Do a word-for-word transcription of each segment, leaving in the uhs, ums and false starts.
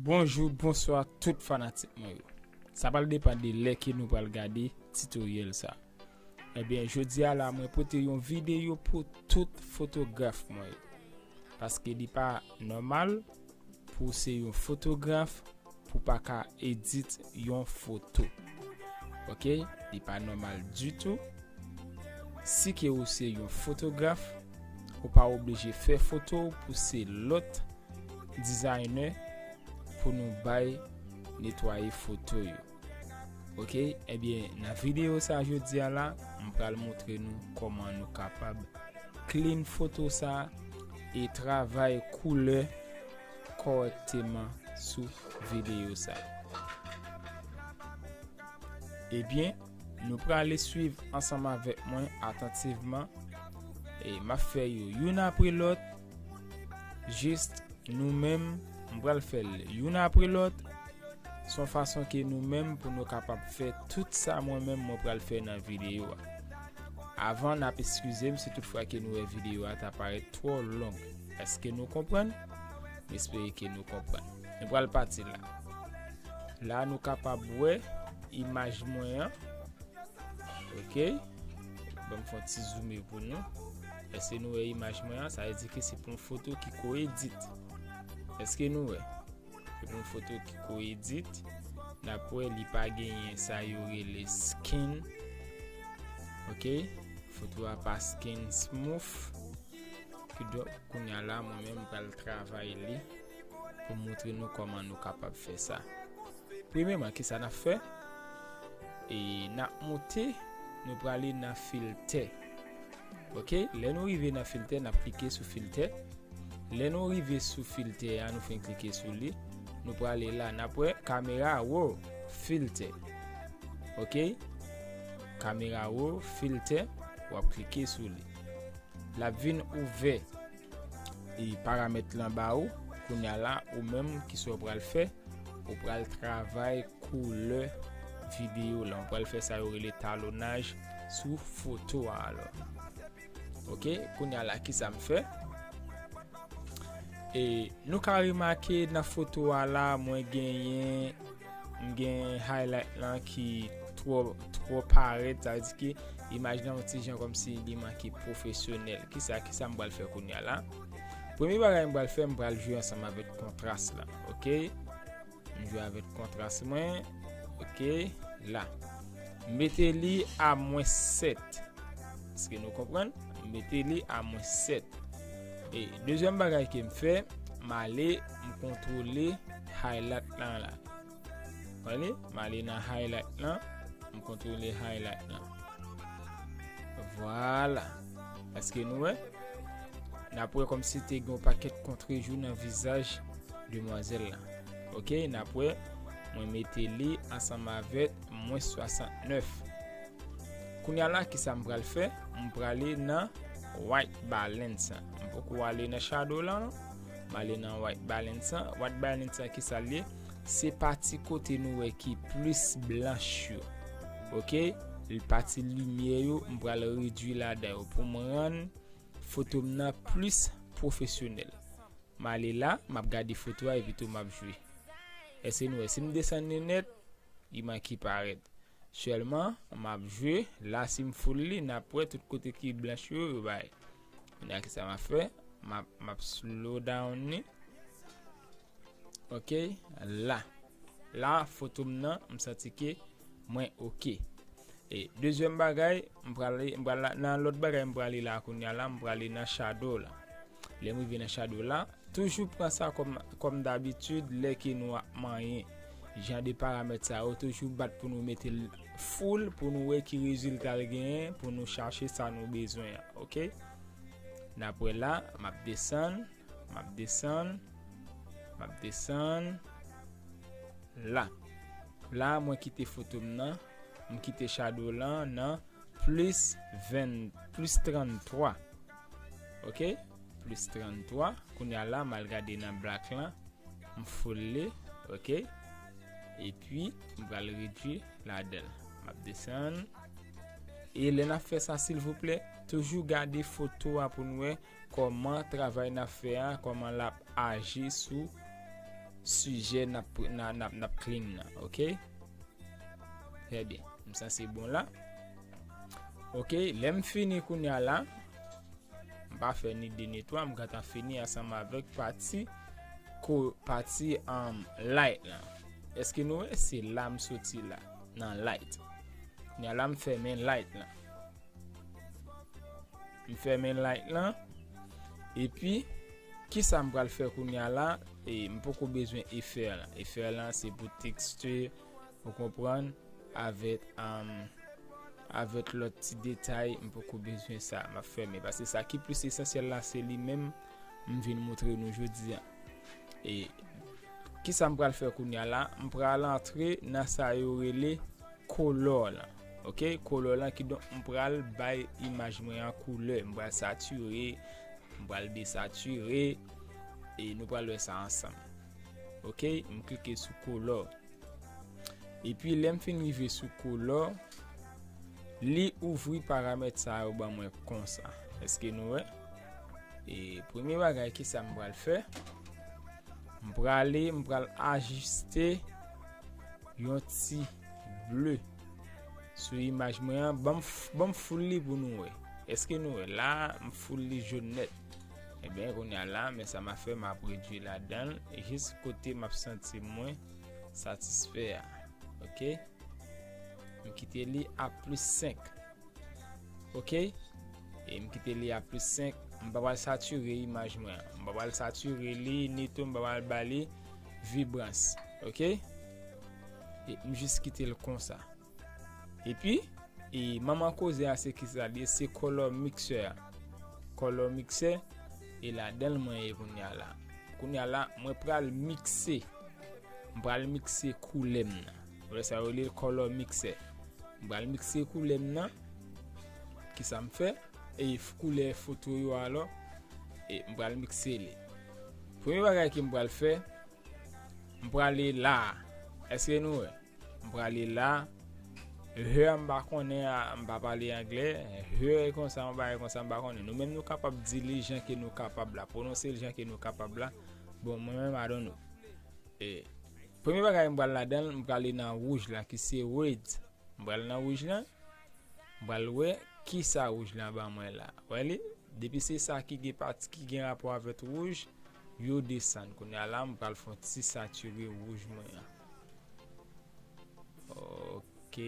Bonjou, bonswa tout fanatik mwen yo. Sa pral depann de lè ke nou pral gade titoryèl sa. Ebyen, jodi a la, mwen pote yon videyo pou tout fotograf mwen yo. Paske li pa nòmal pou se yon fotograf pou pa ka edit yon foto. Oke? Li pa nòmal ditou. Si ke ou se yon fotograf, ou pa oblije fè foto pou se lòt dizayner pou nou bay netwaye foto yo. Oke, ebyen, nan videyo sa jodi a la, m pral montre nou kòman nou kapab clean foto sa e travay koulè kòrèkteman sou videyo sa. Ebyen, nou prale swiv ansanm avèk mwen atantivman. E m ap fè yo youn apre lòt. Jis nou menm, m pral fè l youn apre lòt. Se yon fason ke nou menm pou nou kapab fè tout sa mwen menm mwen pral fè nan videyo a. Avan, n ap eskize m si toutfwa ke nou wè videyo a ta parèt twò long. Èske nou konprann? M espere ke nou konprann. Nou pral pati la. La, nou kapab wè imaj mwen an. Oke. Ban m fè yon ti zoome pou nou. Èske nou wè imaj mwen an? Sa vle di ke se pou yon foto ki ko edit. Èske nou wè? Se pou yon foto ki ko edit. N ap wè li pa genyen sa yo rele skin. Oke. Foto a pa skin smooth. Kidonk, kounye a la, mwen menm, m pral travay li pou montre nou kòman nou kapab fè sa. Premyèman, kisa n ap fè? E n ap monte, nou prale nan filtè. Oke, lè nou rive nan filtè, n ap klike sou filtè. Lè nou rive sou filtè a, nou fin klike sou li, nou prale la, n ap wè camera raw filtè. Oke? Camera raw filtè, w ap klike sou li. L ap vin ouvè e paramèt lan ba ou. Kounye a la, ou menm, kisa w pral fè? Ou pral travay koulè videyo lan. Ou pral fè sa yo rele talonnaj sou foto a alò. Oke, kounye a la, kisa m fè? E nou ka remake nan foto a la, mwen genyen, m gen highlight lan ki twò, twò parèt, sa vle di ke imaj lan yon ti jan kòmsi li manke pwofesyonèl. Kisa, kisa m pral fè kounye a la? Premye bagay m pral fè, m pral jwe ansanm avèk kontras la, oke? M jwe avèk kontras mwen, oke, la. M mete li a mwens sèt. Èske nou konprann? M mete li a mwens sèt. E dezyèm bagay ke m fè, m ale, m kontwole highlight lan la. Wè li? M ale nan highlight lan, m kontwole highlight lan. Vwala. Èske nou wè? N ap wè kòmsi te gen yon pakèt kontrejou nan vizaj demwazèl la. Oke, n ap wè, mwen mete li ansanm avèk mwens swasantnèf. Kounye a la, kisa m pral fè? M prale nan white balance an. M poko ale nan shadow lan, non. M ale nan white balance an. White balance an, kisa l ye? Se pati kote nou wè ki plis blanch yo. Oke? L pati limyè yo, m pral redui ladan yo pou m rann foto m nan plis pwofesyonèl. M ale la, m ap gade foto a epi tou m ap jwe. Èske nou wè? Si m desann li nèt, li manke parèt. Sèlman, m ap jwe, la si m full li, n ap wè tout kote ki blanch yo, yo bay. Kounye a kisa m ap fè? M ap, m ap slow down li. Oke, la. La, foto m nan, m santi ke mwen oke. E dezyèm bagay, m prale, m pral la, nan lòt bagay m prale la kounye a la, m prale nan shadow la. Lè m rive nan shadow la, toujou pran sa kòm, kòm dabitid, lè ke nou ap manyen jan de paramèt sa yo, toujou bat pou nou mete l full, pou nou wè ki rezilta l genyen, pou nou chache sa nou bezwen an, oke? N ap wè la, m ap desann, m ap desann, m ap desann. La. La, mwen kite foto m nan, m kite shadow lan nan plis ven, plis tranntwa. Oke? Plis tranntwa. Kounye a la, m al gade nan black lan, m full li, oke? Epi, m pral redui ladan l. M ap desann. E lè n ap fè sa, silvouplè, toujou gade foto a pou n wè kòman travay n ap fè a, kòman l ap aji sou sijè n ap, n a- n ap, n ap clean nan, ok? Trè byen. M sanse bon la. Ok, lè m fini kounye a la, m pa fè ni de ni twa, m gentan fini ansanm avèk pati ko pati um, light lan. Èske nou wè se la m soti la nan light? Kounye a la m fèmen light lan. M fèmen light lan. Epi, kisa m pral fè kounye a la? E, m poko bezwen efè lan. Efè lan se pou teksti, ou konprann, avèk, um, avèk lòt ti detay, m poko bezwen sa. M ap fèmen. Paske sa ki plis esansyèl la, se li menm m vin montre nou jodi a. E kisa m pral fè kounye a la? M pral antre nan sa yo rele color lan. Ok, color lan, kidonk m pral bay imaj mwen an koulè. M pral satire, m pral desatire, e nou pral wè sa ansanm. Ok, m klike sou color. Epi lè m fin rive sou color, li ouvri paramèt sa yo ban mwen konsa. Èske nou wè? E premye bagay, kisa m pral fè? M prale, m pral ajiste yon ti ble sou imaj mwen an. Ban m f- ban m full li pou nou wè. Èske nou wè? La, m full li jòn nèt. Ebyen, kounye a la, men sa m ap fè, m ap redwi ladan l, jis kote m ap santi mwen satisfè a. Ok? M kite li a plis senk. Ok? E m kite li a plis senk. M pa pral satire imaj mwen an. M pa pral satire li, ni tou m pa pral ba li vibrans. Ok? E m jis kite l konsa. Epi, e manman koze a se kisa l ye? Se color mixer a. Color mixer, e ladan l mwen ye kounye a la. Kounye a la, mwen pral mikse. M pral mikse koulè m nan. Ou wè sa yo rele color mixer. M pral mikse koulè m nan. Kisa m fè? E f- koulè foto yo alò. E m pral mikse li. Premye bagay ke m pral fè, m prale la. Èske nou wè? M prale la. Here m pa konnen, a, m pa pale anglè. Here e konsa, yon bagay konsa, m pa konnen. Nou menm nou kapab di li jan ke nou kapab la, pwononse l jan ke nou kapab la. Bon, mwen menm, I don't know. E, premye bagay m pral ladan l, m prale nan wouj la ki se red. M pral nan wouj la. M pral wè kisa wouj la ban mwen la. Wè li? Depi se sa ki gen pati ki gen rapò avèk wouj, yo desann. Kounye a la, m pral fè yon ti satire wouj mwen an. Ok.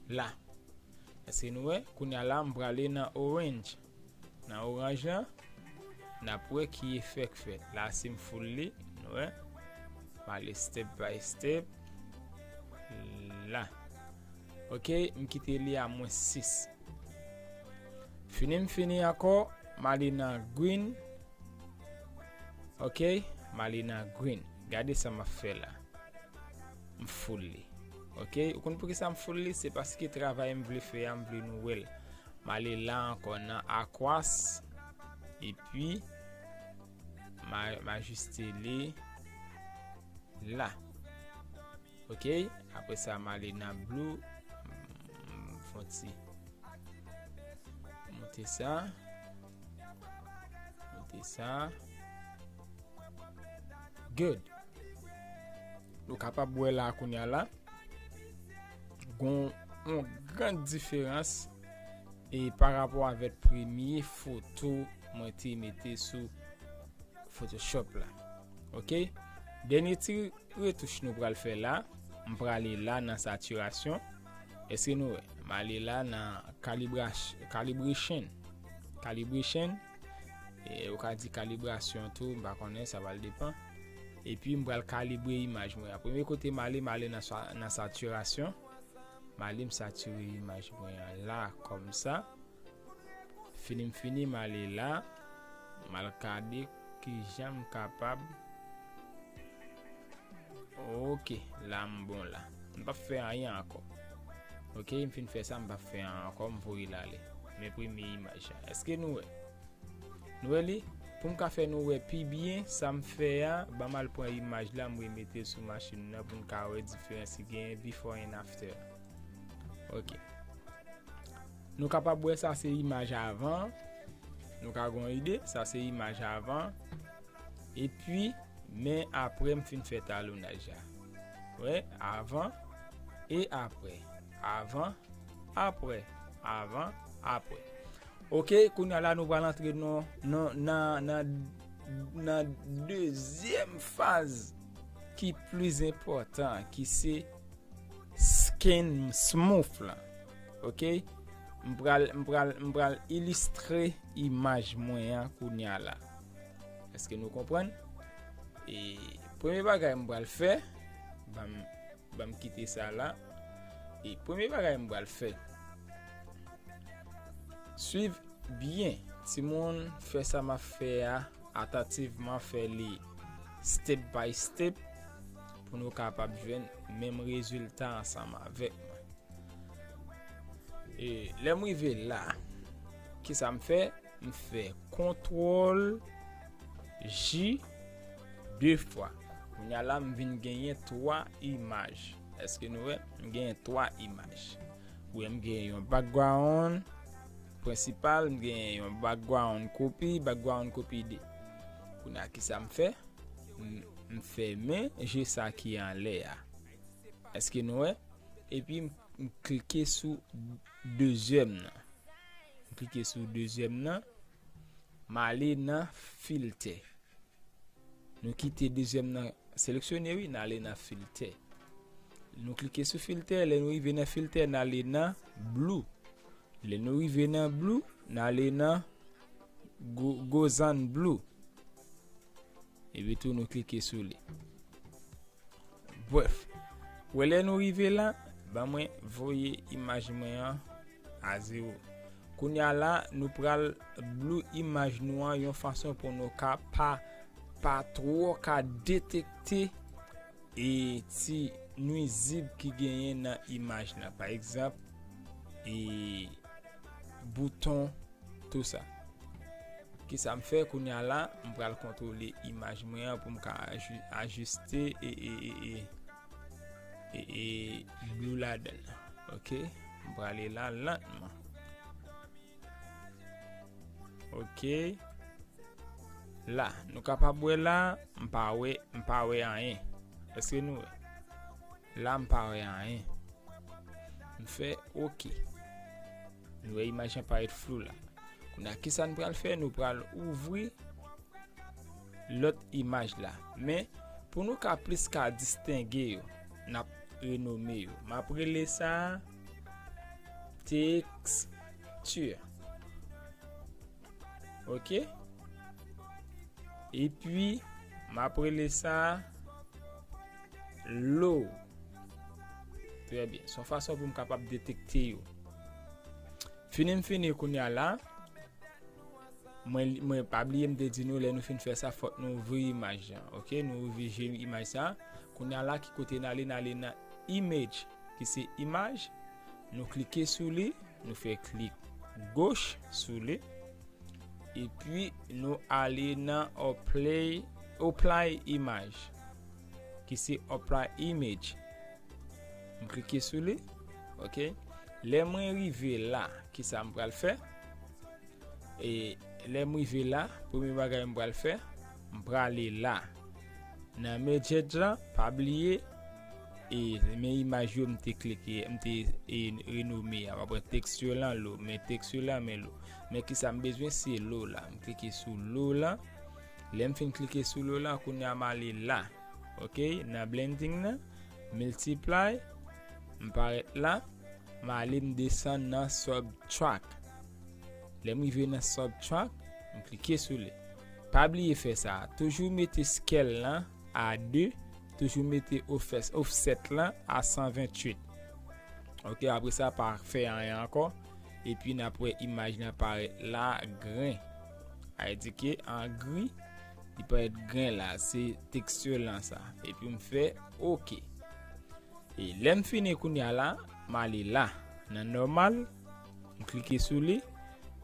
La. Èske nou wè? Kounye a la, m prale nan orange. Nan oranj lan, n ap wè ki efè k fèt. La, si m full li, nou wè. M ale step by step. La. Ok, m kite li a mwens sis. Fini m fini ankò, m ale nan green. Ok, m ale nan green. Gade sa m ap fè la. M full li. Ok, ou konn poukisa m full li? Se paske travay m vle fè a, m vle nou wè l. M ale la ankò nan aquas. Epi, m a- m ajiste li la. Ok, apre sa, m ale nan blue. M fè yon ti monte sa. Monte sa. Good. Nou kapab wè la kounye a la. Gon yon gran diferans e pa rapò avèk premye foto mwen te mete sou Photoshop la. Ok? Dènye ti retouch nou pral fè la, m prale la nan satirasyon. Èske nou wè? M ale la nan kalibras- calibration. Calibration. E, ou ka di kalibrasyon tou, m pa konnen, sa pral depan. Epi m pral kalibre imaj mwen an. Premye kote m ale, m ale nan sa- nan satirasyon. M ale m satire imaj mwen an la, kòmsa. Fini m fini, m ale la. M al gade kijan m kapab. Ok, la m bon la. M p ap fè anyen ankò. Ok, m fin fè sa, m p ap fè anyen ankò, m voye l ale. Men premye imaj la. Èske nou wè? Nou wè li? Pou m ka fè nou wè pi byen sa m fè a, ban m al pran imaj la, m remete l sou machin nan pou n ka wè diferans ki genyen before and after. Ok. Nou kapab wè sa se imaj avan. Nou ka gen yon ide, sa se imaj avan. Epi, Men apre m fin fè talonnaj la. Wè, avan e apre. Avan, apre, avan, apre. Oke, kounye a la nou pral antre nan, nan, nan, nan, nan dezyèm faz ki pli enpòtan, ki se Skin Smooth la. Oke? M pral, m pral, m pral ilistre imaj mwen an kounye a la. Èske nou konprann? E premye bagay m pral fè, ban m, ban m kite sa la. E premye bagay m pral fè, swiv byen, timoun, fè sa m ap fè a atantivman, fè li step by step pou nou kapab jwenn menm rezilta ansanm avèk mwen. E lè m rive la, kisa m fè? M fè kontwòl J de fwa. Kounye a la, m vin genyen twa imaj. Èske nou wè? M genyen twa imaj. Ou wè, m genyen yon background prensipal, m genyen yon background kopi, background kopi de. Kounye a, kisa m fè? M, m fèmen je sa ki anlè a. Èske nou wè? Epi m, m klike sou dezyèm nan. M klike sou dezyèm nan. M ale nan filtè. Nou kite dezyèm nan seleksyone, wi, n ale nan filtè. Nou klike sou filtè, lè nou rive nan filtè, n ale nan blue. Lè nou rive nan blue, n ale nan go-, Gozan Blue. Epi tou nou klike sou li. Brèf, wè lè nou rive la, ban mwen voye imaj mwen an a zewo. Kounye a la, nou pral blue imaj nou an yon fason pou nou ka pa, pa twò ka detekte e ti nwizib ki genyen nan imaj la. Pa egzanp, e bouton, tou sa. Kisa m fè kounye a la? M pral kontwole imaj mwen an pou m ka aju-, ajiste e, e, e, e, e, e blue ladan l. Oke? M prale la lantman. Oke. La, nou kapab wè la, m pa wè, m pa wè anyen. Èske nou wè? La, m pa wè anyen. M fè oke. Nou wè imaj lan parèt flou la. Kounye a, kisa n pral fè? Nou pral ouvri lòt imaj la. Men, pou nou ka plis ka distenge yo, n ap renome yo. M ap rele sa texture. Oke? Epi, m ap rele sa low. Trè byen. Se yon fason pou m kapab detekte yo. Fini m fini kounye a la. Mwen, mwen pa bliye m te di nou lè nou fin fè sa, fòk nou ouvri imaj lan. Oke, nou ouvri je imaj sa. Kounye a la, ki kote n ale? N ale nan image, ki se imaj. Nou klike sou li, nou fè klik goch sou li. Epi nou ale nan apply, apply image, ki se apply image. M klike sou li. Oke. Lè mwen rive la, kisa m pral fè? E lè m rive la, premye bagay m pral fè, m prale la. Nan merge lan, pa bliye, e men imaj yo m te klike, m te, e, renome a. W ap wè texture lan low, men texture lan men low. Men kisa m bezwen, se low la. M klike sou low lan. Lè m fin klike sou low lan, kounye a m ale la. Oke, nan blending nan, multiply, m parèt la, m ale m desann nan subtract. Lè m rive nan subtract, m klike sou li. Pa bliye fè sa, toujou mete scale lan a de, toujou mete offset, offset lan a san venntuit. Oke, apre sa, pa fè anyen ankò. Epi n ap wè imaj lan parèt la gren. Sa vle di ke an gri, li parèt gren la, se texture lan sa. Epi m fè oke. E lè m fini kounye a la, m ale la, nan normal, m klike sou li,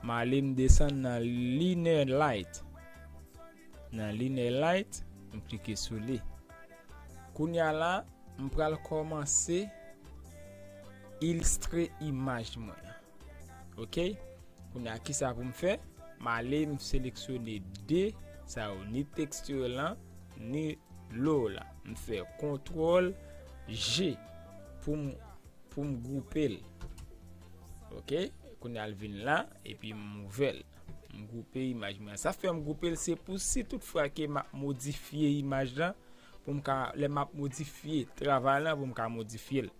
m ale m desann nan linear light. Nan linear light, m klike sou li. Kounye a la, m pral kòmanse ilistre imaj mwen. Oke? Kounye a, kisa pou m fè? M ale, m seleksyone de sa yo, ni texture lan, ni lo la. M fè kontwòl G pou m, pou m gwoupe l. Ok, kounye a l vin la, epi m ouvè l. M gwoupe imaj mwen. Sa fè m gwoupe l, se pou si tout fwa ke m ap modifye imaj lan, pou m ka, lè m ap modifye travay lan, pou m ka modifye l.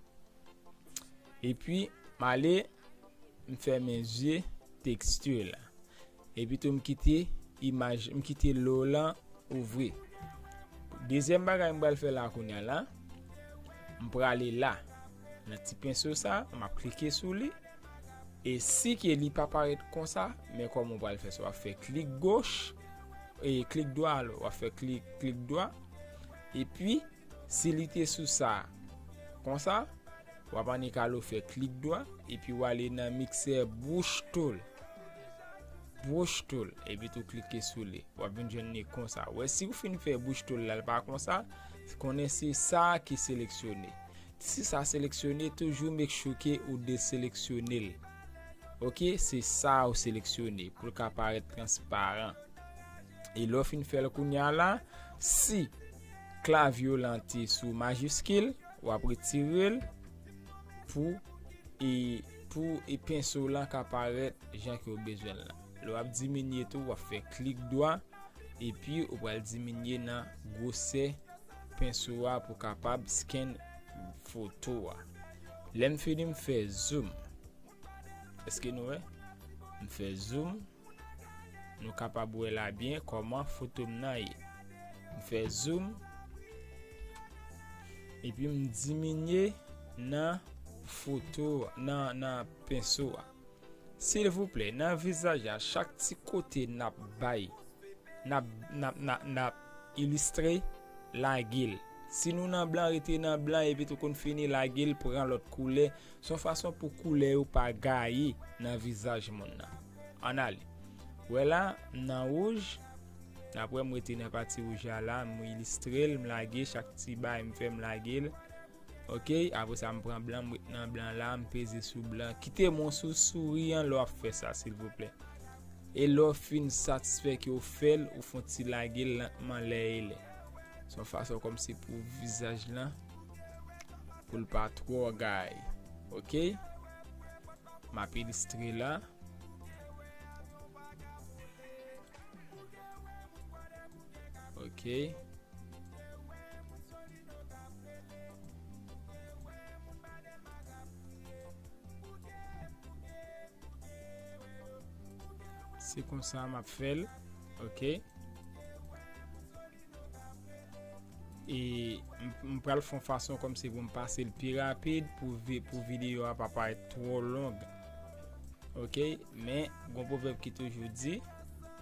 Epi, m ale, m fèmen zye teksti la. Epi tou, m kite imaj, m kite lo lan ouvri. Dezyèm bagay m pral fè la kounye a la, m prale la, nan ti penso sa, m ap klike sou li. E si ke li pa parèt konsa, men kòman w pral fè sa? W ap fè klik goch, e klik dwa, alò, w ap fè klik, klik dwa. Epi, si li te sou sa, konsa, w ap annik ale w fè klik dwa, epi w ale nan miksè brush tool. Brush tool, epi tou klike sou li. W ap vin jwenn li konsa. Wè, si w fin fè brush tool la, l pa konsa, konnen se sa ki seleksyone. Si sa seleksyone, toujou make sure ke ou deseleksyone l. Ok, se sa ou seleksyone pou l ka parèt transparan. E lè w fin fè l kounye a la, si klavye w lan te sou majiskil, w ap retire l pou, e, pou, e, penso w lan ka parèt jan ke w bezwen l lan. Lè w ap diminye tou, w ap fè klik dwa, epi ou pral diminye nan gwosè penso a pou kapab scan foto a. Lè m fini, m fè zoom. Èske nou wè? M fè zoom. Nou kapab wè la byen kòman foto m nan ye. M fè zoom. Epi m diminye nan foto, nan, nan penso a. Silvouplè, nan vizaj la, chak ti kote n ap bay, n ap, n ap, n ap, n ap ilistre, lage l. Si nou nan blan, rete nan blan, epi tou konn fini, lage l, pran lòt koulè. Se yon fason pou koulè yo pa gaye nan vizaj moun nan. Ann ale. Wè la, m nan wouj. Apre, m rete nan pati wouj la, la, m ilistre l, m lage chak ti bay, m fè m lage l. Ok, apre sa, m pran blan, m ret nan blan la, m peze sou blan. Kite m yon sou souri an lè w ap fè sa, silvouplè. E lè w fin satisfè ke w fè l, ou fè yon ti lage l lantman lè e lè. Se yon fason kòmsi pou vizaj lan, pou l pa twò gaye. Ok? M ap ilistre la. Ok. Se konsa m ap fè l. Ok. E m, m pral fè yon fason kòmsi pou m pase l pi rapid pou vi-, pou videyo a pa parèt twò long. Ok, men gon pwovèb ki toujou di,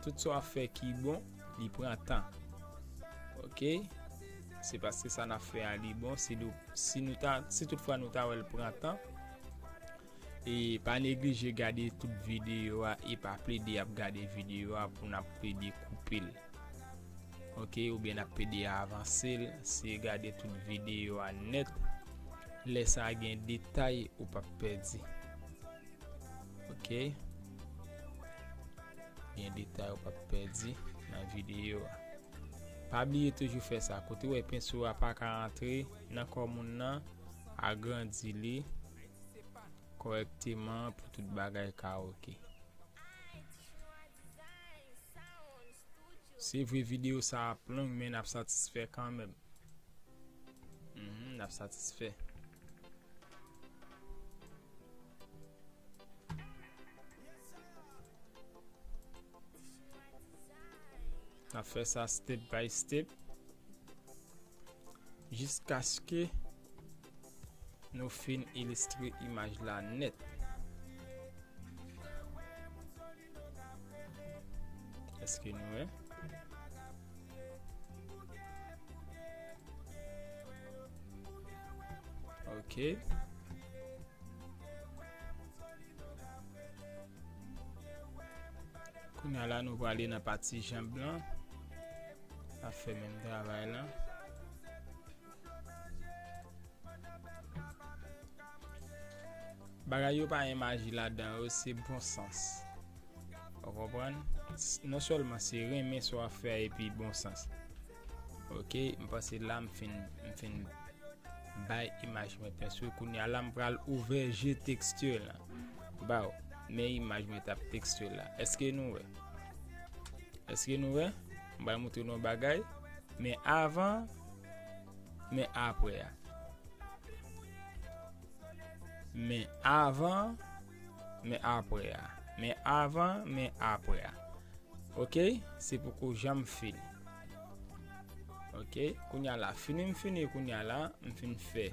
tout sa w ap fè ki bon, li pran tan. Ok, se paske sa n ap fè a li bon, si nou, si nou ta, si toutfwa nou ta wè l pran tan, e pa neglije gade tout videyo a, e pa plede ap gade videyo a pou n ap plede koupe l. Ok, oubyen n ap plede avanse l, se gade tout videyo a nèt. Lè sa gen detay ou p ap pèdi. Ok. Gen detay ou p ap pèdi nan videyo a. Pa bliye toujou fè sa. Kote w wè penso a pa ka rantre nan kò moun nan, agrandi li kòrèkteman pou tout bagay ka ok. Se vre videyo sa ap long, men n ap satisfè kanmenm. Mhm, n ap satisfè. N ap fè sa step by step. Jiskaske nou fin ilistre imaj la nèt. Èske nou wè? Ok. Kounye a la, nou prale nan pati janm lan. N ap fè menm travay lan. Bagay yo pa gen maji ladan yo, se bon sans. Ou konprann? S-, non sèlman se renmen sa w ap fè a epi bon sans. Ok, m panse la m fin, m fin bay imaj mwen pens wi. Kounye a la m pral ouvè je texture la. Ba w, men imaj mwen t ap texture la. Èske nou wè? Èske nou wè? M pral montre nou yon bagay. Men avan, men apre a. Men avan, men apre a. Men avan, men apre a. Ok, se poko janm fini. Ok, kounye a la, fini m fini, kounye a la, m fin fè,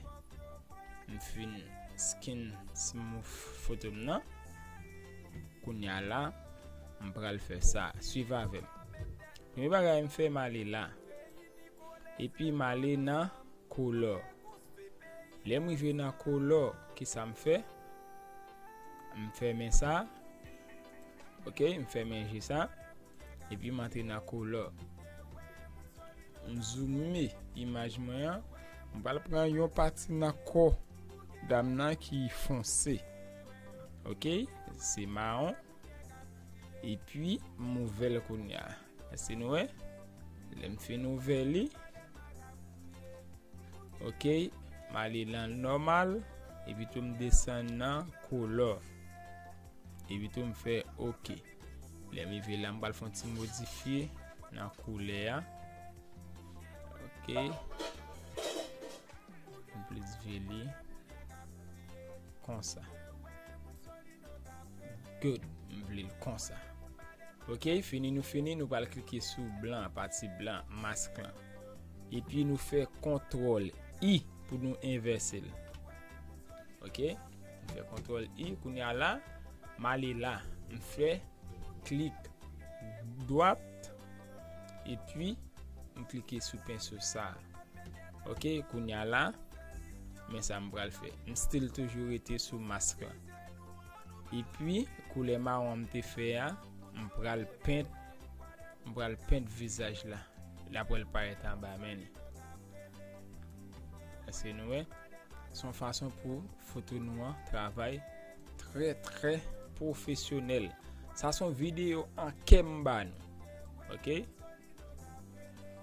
m fin skin smooth foto m nan. Kounye a la, m pral fè sa. Swiv avè m. Premye bagay m fè, m ale la. Epi m ale nan color. Lè m rive nan color, kisa m fè? M fèmen sa. Ok, m fèmen je sa. Epi m antre nan color. M zoome imaj mwen an. M pral pran yon pati nan kò dam nan ki fonse. Ok, se mawon. Epi m ouvè l kounye a. Èske nou wè? Lè m fin ouvè li. Ok, m ale nan nòmal. Epi tou m desann nan color. Epi tou m fè ok. Lè m rive la, m pral fè yon ti modifye nan koulè a. Ok. M plis vle li konsa. Good. M vle l konsa. Ok, fini nou fini, nou pral klike sou blan, pati blan, mask lan. Epi nou fè kontwòl I pou nou envèse l. Ok, m fè kontwòl I, kounye a la, m ale la, m fè klik dwat, epi m klike sou penso sa. Ok, kounye a la, men sa m pral fè. M still toujou rete sou mask lan. Epi, koulè mawon m te fè a, m pral pent, m pral pent vizaj la. L ap wè l parèt anba, men li. Èske nou wè? Se yon fason pou foto nou an travay trè, trè pwofesyonèl. Sa se yon videyo an kè m ba nou. Ok?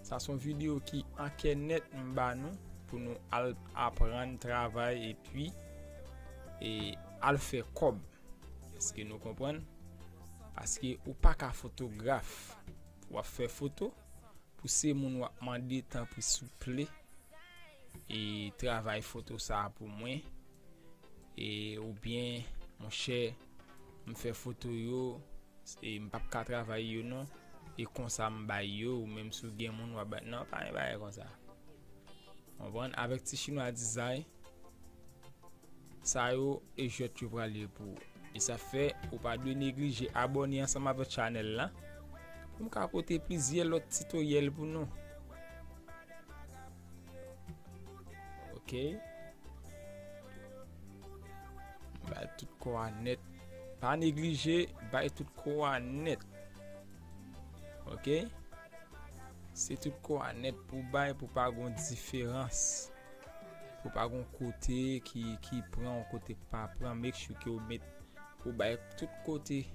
Sa se yon videyo ki an kè nèt m ba nou pou nou al aprann travay epi e al fè kòb. Èske nou konprann? Paske ou pa ka fotograf pou w ap fè foto, pou se moun w ap mande, tanpri souple, e travay foto sa a pou mwen, e oubyen, monchè, m fè foto yo, e m p ap ka travay yo non, e konsa m bay yo, ou menm si w gen moun w ap bay, non, pa gen bagay konsa. Konprann? Avèk Ti Chinwa Design, sa yo e jwèt yo pral ye pou ou. E sa fè, ou pa dwe neglije abòne ansanm avèk chanèl la, pou m ka pote plizyè lòt titoryèl pou nou. Ok. Bay tout kò a nèt. Pa neglije, bay tout kò a nèt. Ok. Se tout kò a nèt pou bay, pou pa gon diferans. Pou pa gon kote ki, ki pran, yon kote k pa pran. Make sure ke w met, ou bay tout kote,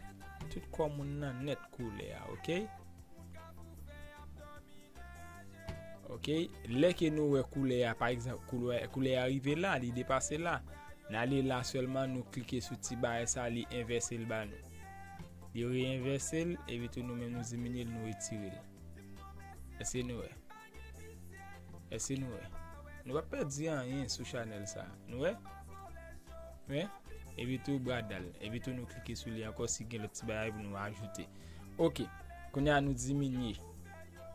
tout kò moun nan nèt koulè a, ok? Ok, lè ke nou wè koulè a, pa egzanp, koulè, koulè a rive la, li depase la. N ale la sèlman, nou klike sou ti bagay sa, li envèse l ba nou. Li reenvèse l, epi tou nou menm nou diminye l, nou retire l. Èske nou wè? Èske nou wè? Nou pa pèdi anyen sou chanèl sa. Nou wè? Wè? Epi tou bradal. Epi tou nou klike sou li ankò si gen lòt ti bagay pou nou ajoute. Ok. Kounye a nou diminye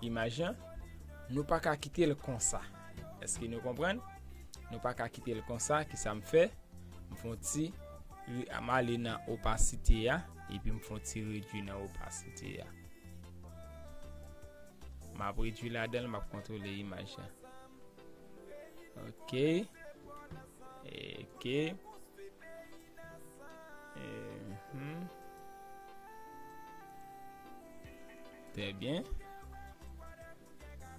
imaj lan. Nou pa ka kite l konsa. Èske nou konprann? Nou pa ka kite l konsa. Kisa m fè? M fè yon ti re-, m ale nan opasite a. Epi m fè yon ti redwi nan opasite a. M ap redwi ladan l, m ap kontwole imaj la. Ok. Ok. Mhm. Trè byen.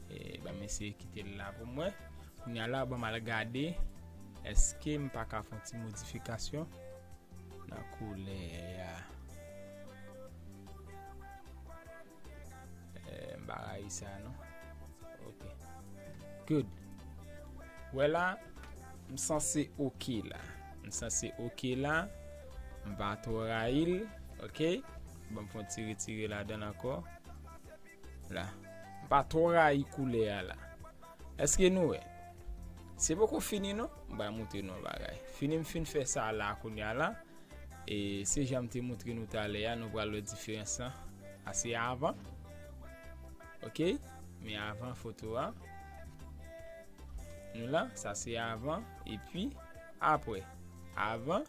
E, ban m eseye kite l la pou mwen. Kounye a la, ban m al gade. Èske m pa ka fè yon ti modifikasyon nan koulè a? Eh, m pa rayi sa non. Ok. Good. Wè la, m sanse oke la. M sanse oke la. M pa twò rayi l. Oke. Bon, m fè yon ti retire ladan l ankò. La. M pa twò rayi koulè a la. Èske nou wè? Se poko fini non. M pral montre nou yon bagay. Fini m fin fè sa la kounye a la. E se jan m te montre nou talè a, nou pral wè diferans lan. A se avan. Oke? Men avan foto a. Nou la, sa se avan. Epi, apre. Avan,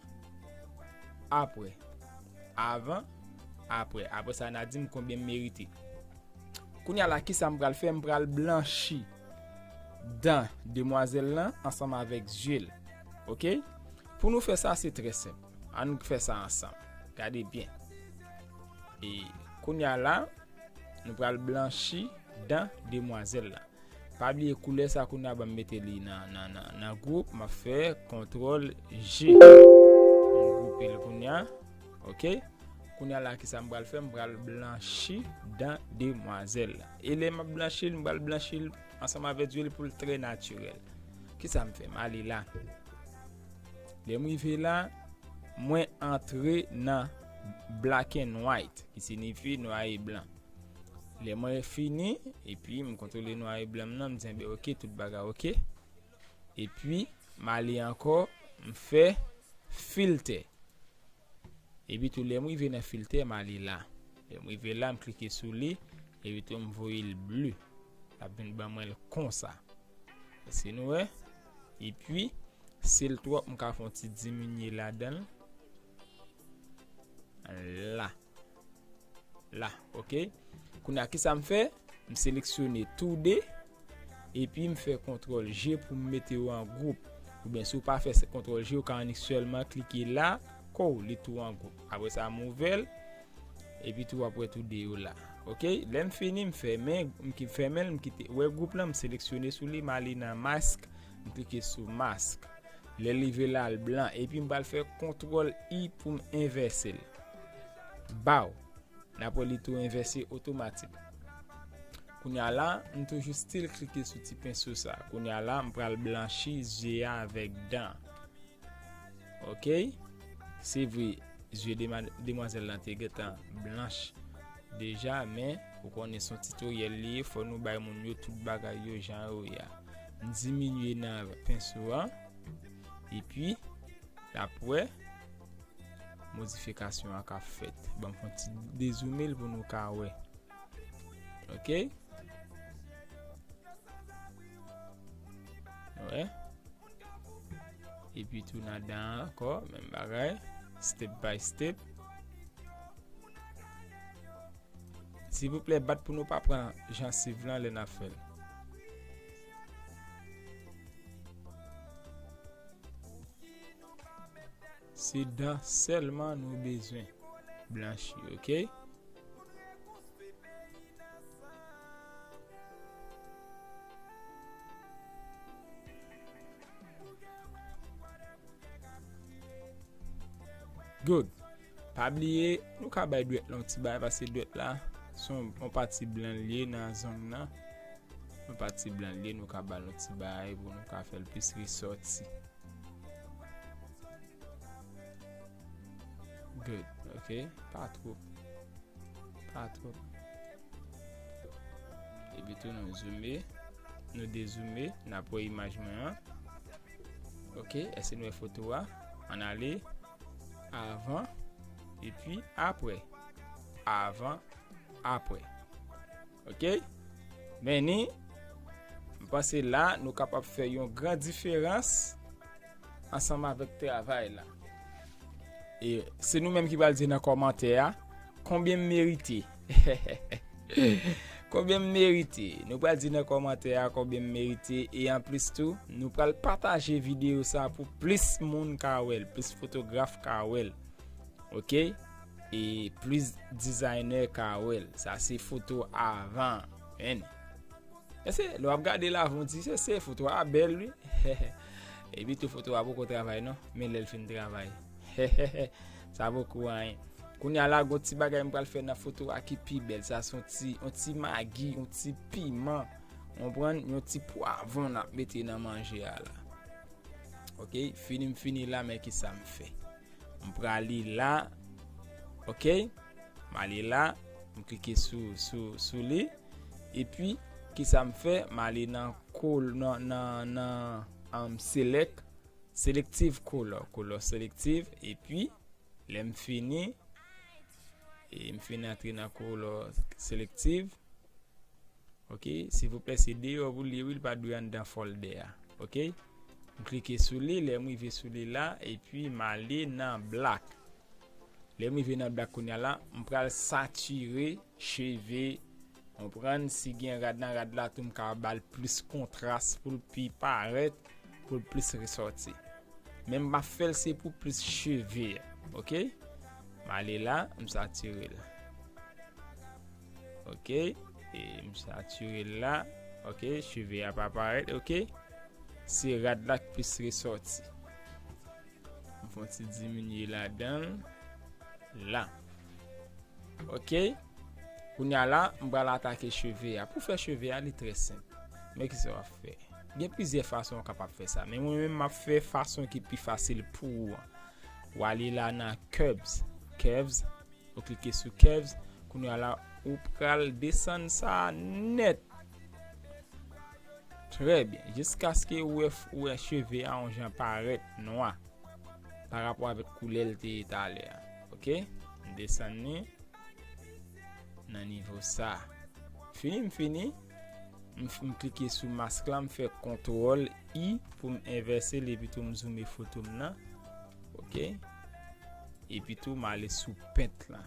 apre. Avan, apre. Apre sa, n a di m konbyen m merite. Kounye a la, kisa m pral fè? M pral blanchi dan demwazèl lan ansanm avèk zye l. Oke? Pou nou fè sa, se trè senp. Ann fè sa ansanm. Gade byen. E kounye a la, nou pral blanchi dan demwazèl lan. Pa bliye koulè sa kounye a, ban m mete li nan, nan, nan, nan gwoup. M ap fè kontwòl G. M gwoupe l kounye a. Oke? Kounye a la, kisa m pral fè? M pral blanchi dan demwazèl la. E lè m ap blanchi l, m pral blanchi l ansanm avèk zye l pou l trè natirèl. Kisa m fè? M ale la. Lè m rive la, mwen antre nan black and white, ki siyifi nwa e blan. Lè mwen fini, epi m kontwole nwa e blan m nan, m di, enben, oke, tout bagay oke. Epi, m ale ankò, m fè filtè. Epi tou, lè m rive nan filtè, m ale la. Lè m rive la, m klike sou li, epi tou, m voye l ble. L ap vin ban mwen l konsa. Èske nou wè? Epi, si l twòp, m ka fè yon ti diminye ladan l. La. La, oke. Kounye a, kisa m fè? M seleksyone tou de, epi m fè kontwòl G pou m mete yo an gwoup. Oubyen si w pa fè kontwòl G, ou ka annik sèlman klike la, kou, li tou an gwoup. Apre sa, m ouvè l, epi tou w ap wè tou de yo la. Oke, lè m fini, m fèmen, m ki fèmen l, m kite, wè gwoup lan, m seleksyone sou li, m ale nan mask, m klike sou mask. Lè l rive la, l blan, epi m pral fè kontwòl I pou m envèse l. Baw. N ap wè li tou envèse otomatik. Kounye a la, m toujou still klike sou ti penso sa. Kounye a la, m pral blanchi zye a avèk dan. Oke? Se vre, zye dema-, demwazèl lan te gentan blanch deja, men ou konnen se yon titoryèl li ye, fò nou bay moun yo tout bagay yo jan yo ye a. M diminye nan penso an, epi, l ap wè, modifikasyon an ka fèt. Ban m fè yon ti dezoome l pou nou ka wè. Oke? Wè. Epi tou nan dan an ankò, menm bagay. Step by step. Silvouplè, bat pou nou pa pran jansiv lan lè n ap fè l. Se dan sèlman nou bezwen blanchi, oke? Good. Pa bliye, nou ka bay dwèt la yon ti bagay, paske dwèt la se yon, yon pati blan l ye nan zong nan. Yon pati blan l ye, nou ka ba l yon ti bagay pou nou ka fè l plis resòti. Good, ok. Pa twòp. Pa twòp. Epi tou nou zoome, nou dezoome, n ap wè imaj mwen an. Ok, èske nou wè foto a? Ann ale. Avan, epi apre. Avan, apre. Ok? Men ni, m panse la, nou kapab fè yon gran diferans ansanm avèk travay la. E se nou menm ki pral di nan kòmantè a, konbyen m merite? Konbyen m merite? Nou pral di nan kòmantè a konbyen m merite. E anplis tou, nou pral pataje videyo sa pou plis moun ka wè l, plis fotograf ka wè l. Ok? E plis dizayner ka wè l. Sa se foto avan. Men. Èske lè w ap gade l avan, w di, se, se foto a bèl, wi. Epi tou foto a poko travay, non. Men lè l fin travay. Sa poko anyen. Kounye a la, gon ti bagay m pral fè nan foto a ki pi bèl. Sa se yon ti, yon ti magi, yon ti piman, konprann, yon ti pwavwon n ap mete nan manje a la. Ok, fini m fini la, men kisa m fè? M prale la, ok, m ale la, m klike sou, sou, sou li, epi kisa m fè? M ale nan kol-, nan, nan, nan, um, select, selective color, color selective, epi lè m fini, e m fin antre nan color selective. Ok, silvouplè, se deyò pou li, wi, li pa dwe anndan folder a. Ok, m klike sou li, lè m rive sou li la, epi m ale nan black. Lè m rive nan black kounye a la, m pral satire cheve, konprann, si gen rad nan rad la tou, m ka ba l plis kontras pou l pi parèt, pou l plis resòti. Men m ap fè l se pou plis cheve a, ok? M ale la, m satire l. Ok, e m satire l la, ok, cheve a pa parèt, ok? Se rad la k plis resòti. M fè yon ti diminye ladan l la. Ok, kounye a la, m pral atake cheve a. Pou fè cheve a, li trè senp. Men kisa w ap fè? Gen plizyè fason w kapab fè sa, men mwen menm m ap fè fason ki pi fasil pou ou an. W ale la nan curves, curves, ou klike sou curves, kounye a la, ou pral desann sa nèt. Trè byen, jiskaske ou wè, ou wè cheve a yon jan parèt nwa pa rapò avèk koulè l te ye talè a. Ok, m desann li nan nivo sa. Fini, m fini. M, m klike sou mask la, m fè kontwòl I pou m envèse l, epi tou m zoome foto m nan. Ok. Epi tou, m ale sou pent la.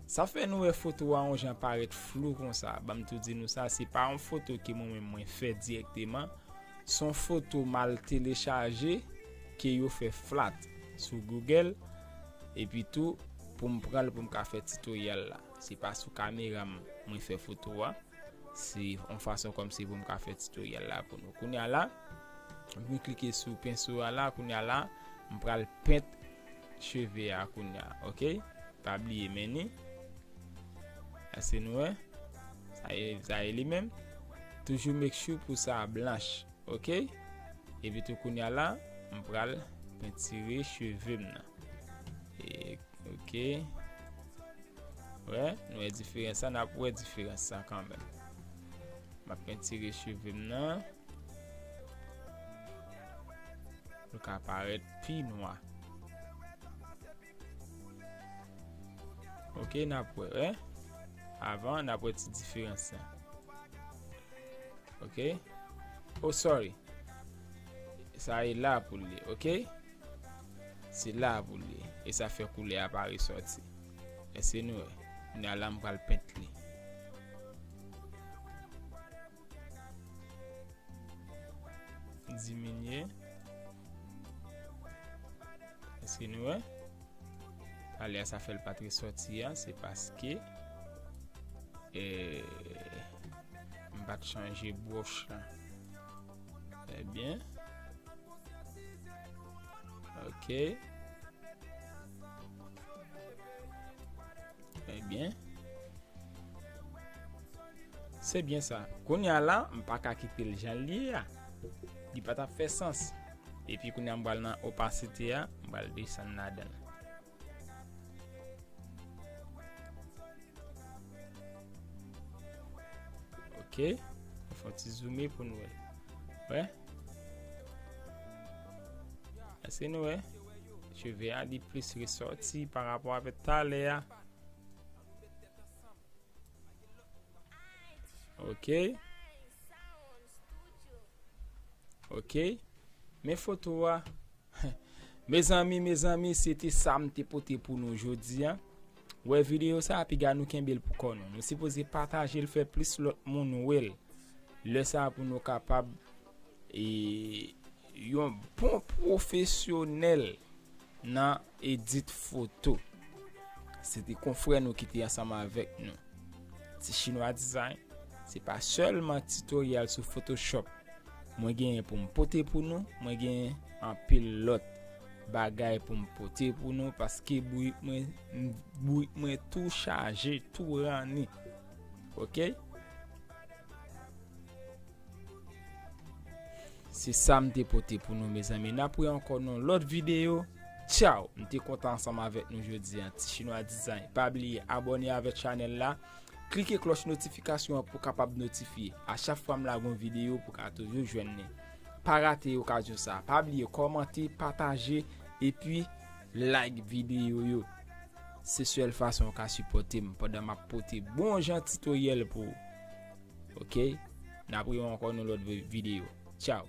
Sa fè nou wè foto a yon jan parèt flou konsa. Ban m tou di nou sa, se pa yon foto ke mwen menm mwen fè dirèkteman. Se yon foto m al telechaje ke yo fè flat sou Google. Epi tou, pou m pran l pou m ka fè titoryal la. Se pa sou kamera m mwen fè foto a. Se yon fason kòmsi pou m ka fè titoryal la pou nou. Kounye a la, m vin klike sou penso a la. Kounye a la, m pral pent cheve a kounye a, ok? Pa bliye men ni. Èske nou wè? Sa ye, sa ye li menm. Toujou make sure pou sa blanch, ok? Epi tou kounye a la, m pral pentire cheve m nan. E, ok. Wè, nou wè diferans la, n ap wè diferans la kanmenm. M ap pentire cheve m nan. Pou l ka parèt pi nwa. Ok, n ap wè, wè. Avan, n ap wè ti diferans la. Ok. Oh, sorry. Sa e la pou l ye, ok? Se la pou l ye. E sa fè koulè a pa resòti. Èske nou wè? Kounye a la, m pral pent li. Diminye. Èske nou wè? Talè a sa fè l pa t resòti a, se paske, eh, m pa t chanje bwòch la. Trè byen. Ok. Trè byen. Se byen sa. Kounye a la, m pa ka kite l jan l ye a. Li pa t ap fè sans. Epi kounye a m pral nan opasite a, m pral desann ladan l. Ok. Fè yon ti zoome pou nou wè. Wè. Èske nou wè? Cheve a li plis resòti pa rapò avèk talè a. Ok. Ok. Men foto a. Mezanmi, mezanmi, se te sa m te pote pou nou jodi a. Wè videyo sa a, piga nou kenbe l pou kò nou. Nou sipoze pataje l, fè plis lòt moun wè l. Lè sa a pou nou kapab, e, yon bon pwofesyonèl nan edit foto. Se te konfrè nou ki te ansanm avèk nou. Ti Chinwa Design, se pa sèlman titoryal sou Photoshop mwen genyen pou m pote pou nou, mwen genyen anpil lòt bagay pou m pote pou nou, paske bourik mwen, bourik mwen tou chaje, tou ranni. Ok? Se sa m te pote pou nou, mezanmi. N ap wè ankò nan lòt videyo. Tchaw! M te kontan ansanm avèk nou jodi a. Ti Chinwa Design. Pa bliye abòne avèk chanèl la. Klike klòch notifikasyon an pou w kapab notifye a chak fwa m lage yon videyo pou w ka toujou jwenn li. Pa rate okazyon sa. Pa bliye kòmante, pataje, epi like videyo yo. Se sèl fason w ka sipòte m pandan m ap pote bon jan titoryèl pou ou. Oke? N ap wè ankò nan lòt vi- videyo. Tchaw!